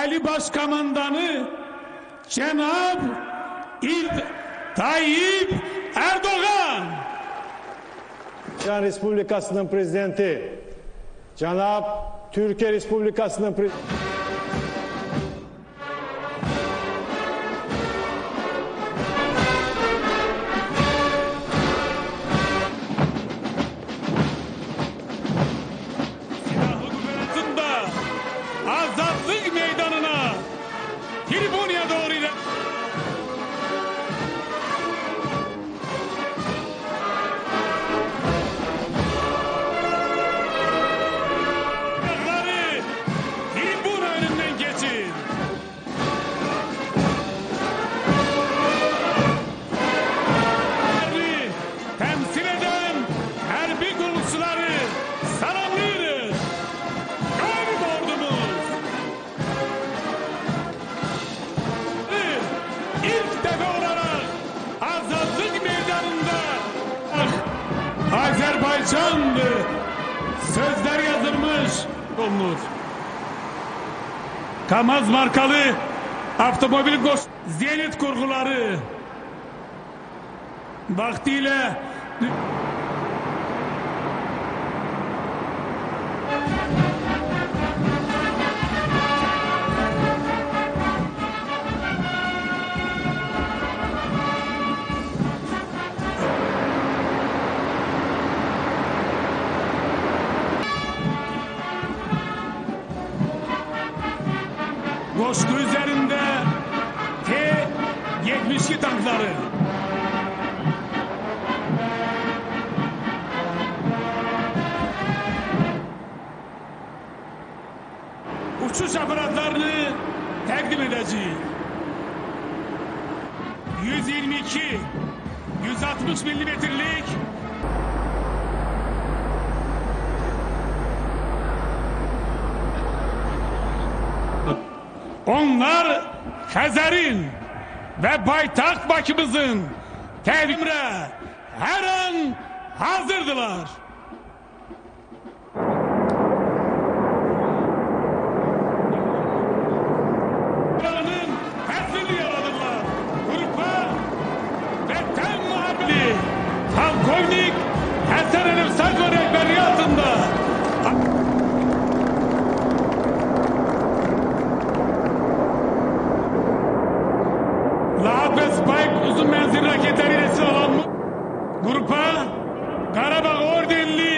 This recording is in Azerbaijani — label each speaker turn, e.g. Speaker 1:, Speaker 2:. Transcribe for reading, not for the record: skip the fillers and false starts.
Speaker 1: Ali Başkomandanı Cenab Tayyip Erdoğan.
Speaker 2: Azərbaycan Respublikasının Prezidenti, Cənab Türkiye Respublikasının Prezidenti.
Speaker 1: Azadlık Meydanı'na, Tribuna'ya doğru ilerliyor. Tribuna önünden geçin. Temsil eden harbi kollukçuları selamlıyoruz. Galip ordumuz. İlk defa olarak Azadlık Meydanı'nda Azerbaycan'dı. Sözler yazılmış olunur. Kamaz markalı avtomobil koş Zenit kurguları vaktiyle Koşku üzerinde T-72 tankları. Uçuş aparatlarını təqdim edəcəyik. 122, 160 millimetrlik onlar Xəzərin və paytaxt Bakımızın təlimrə hər an hazırdılar. Buranın təsvirli yaradırlar. Qrupa və təm müharibəli Polkovnik Həsən Əliyev Sarkov rəhbərliyi altında Lahat ve Spike uzun menzil raketleriyle silahlanmış grupa Qarabağ Ordenli